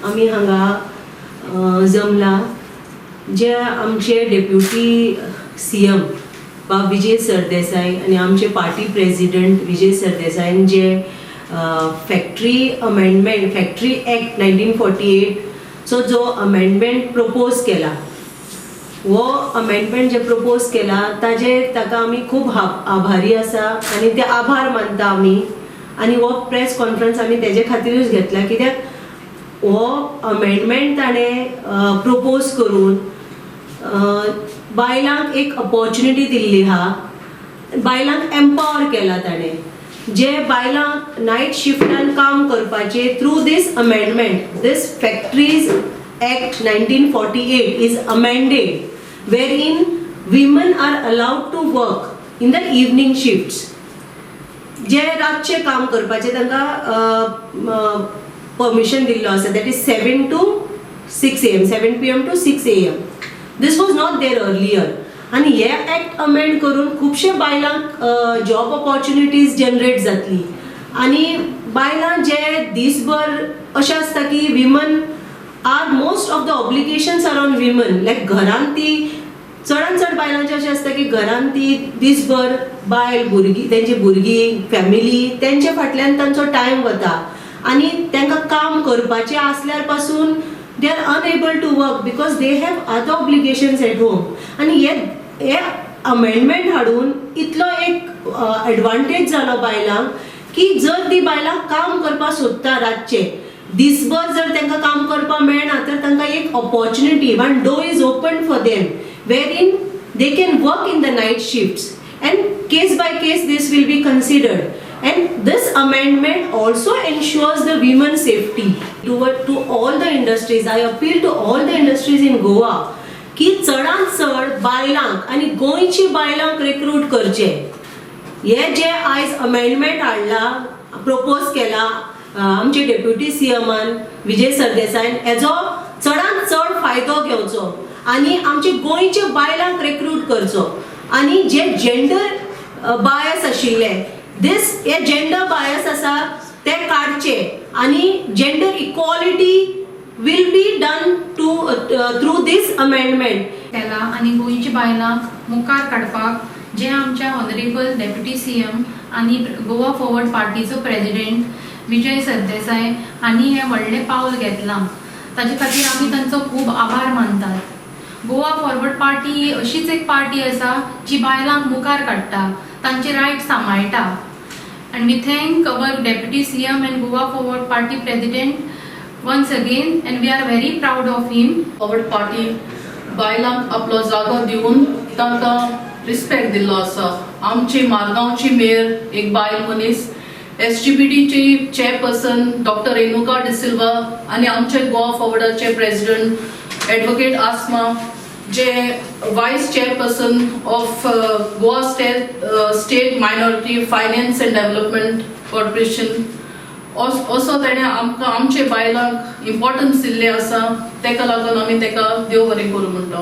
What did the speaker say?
आमी हांगा जमला, जे आमचे डेप्युटी सीएम बाब विजय सरदेसाय आनी आमचे पार्टी प्रेजिडंट विजय सरदेसायन जे factory amendment, Factory Act 1948चो जो अमेंडमेंट प्रपोज केला, हो अमेंडमेंट जे प्रपोज केला ताजेर ताका आमी खूब आभारी आसा आनी ते आभार मानता आमी. आनी हो प्रेस कॉन्फरन्स आमी तेजे खातीरूच घेतला, कित्याक हो अमेंडमेंट ताणें प्रपोज करून बायलांक एक ऑपॉर्च्युनिटी दिल्ली आहा, बायलांक एम्पावर केला ताणें. जे बायलांक नायट शिफ्टान काम करपाचे, through this amendment, this Factories Act 1948 is amended, wherein women are allowed to work in the evening shifts. जे रातचें काम करपाचें तांकां परमिशन दिल्लो आसा, that is 7 to 6 a.m., 7 p.m. to 6 a.m. This was not there earlier. आनी हे act amend करून खुबशे बायलांक जॉब ऑपॉर्च्युनिटीज जनरेट जातली. आनी बायलां जे दीसभर अशें आसता की women are, most of the obligations are on women, like घरान ती चडान चड बायलांचें अशें आसता की घरान ती दीसभर बायल, भुरगीं, तेंची भुरगीं, फॅमिली, तेंच्या फाटल्यान तांचो टायम वता. आनी तांकां काम करपाचें आसल्यार पासून they are unable to work because they have other obligations at home. आनी हे हे अमेंडमेंट हाडून इतलो एक एडवांटेज जालो बायलांक की जर ती बायलां काम करपाक सोदता रातचें, दिसभर जर तांकां काम करपाक मेळना, तर तांकां एक opportunity, one door is open for them wherein they can work in the night shifts, and case by case this will be considered. And this amendment also ensures the women's safety. To all the industries, I appeal to all the industries in Goa की चडांत चड बायलांक आनी गोंयची बायलांक recruit करचे. हे जे आयज अमेंडमेंट हाडला, प्रपोज केला आमचे डेप्युटी सीएमान विजय सरदेसायन, हेजो चडांत चड फायदो घेवचो आनी आमचे गोंयच्या बायलांक रिक्रूट करचो. आनी जे जेंडर बायस आशिल्ले, दीस हे जेंडर बायस आसा ते काडचे आनी gender equality will be done to through this amendment. केला आनी गोंयच्या बायलांक मुखार काडपाक जे आमच्या ऑनरेबल डेप्युटी सीएम आनी गोवा फॉरवर्ड पार्टीचो प्रेजिडेंट विजय सरदेसाय हांणी हें व्हडलें पावल घेतलां, ताजे खातीर आमी तांचो खूब आभार मानतात. गोवा फॉरवर्ड पार्टी ही अशीच एक पार्टी आसा जी बायलांक मुखार काडटा, तांचे रायट सांबाळटा. And we thank our Deputy CM and Goa Forward Party President once again, and we are very proud of him. Forward party बायलांक आपलो जागो दिवन तांकां रिस्पेक्ट दिल्लो आसा. आमची मारगांवची मेयर एक बायल मनीस, एसजीबीडीची चेअरपर्सन डॉक्टर रेणुका डिसिल्वा आनी आमचे गोवा फॉरवर्डाचे प्रेसिडेंट एडवोकेट आसमा, जे vice chairperson of Goa State Minority Finance and Development Corporation, असो तेणें आमकां, आमचे बायलांक इम्पॉर्टन्स दिल्लें आसा. तेका लागून आमी तेका देव बरें करूं म्हणटा.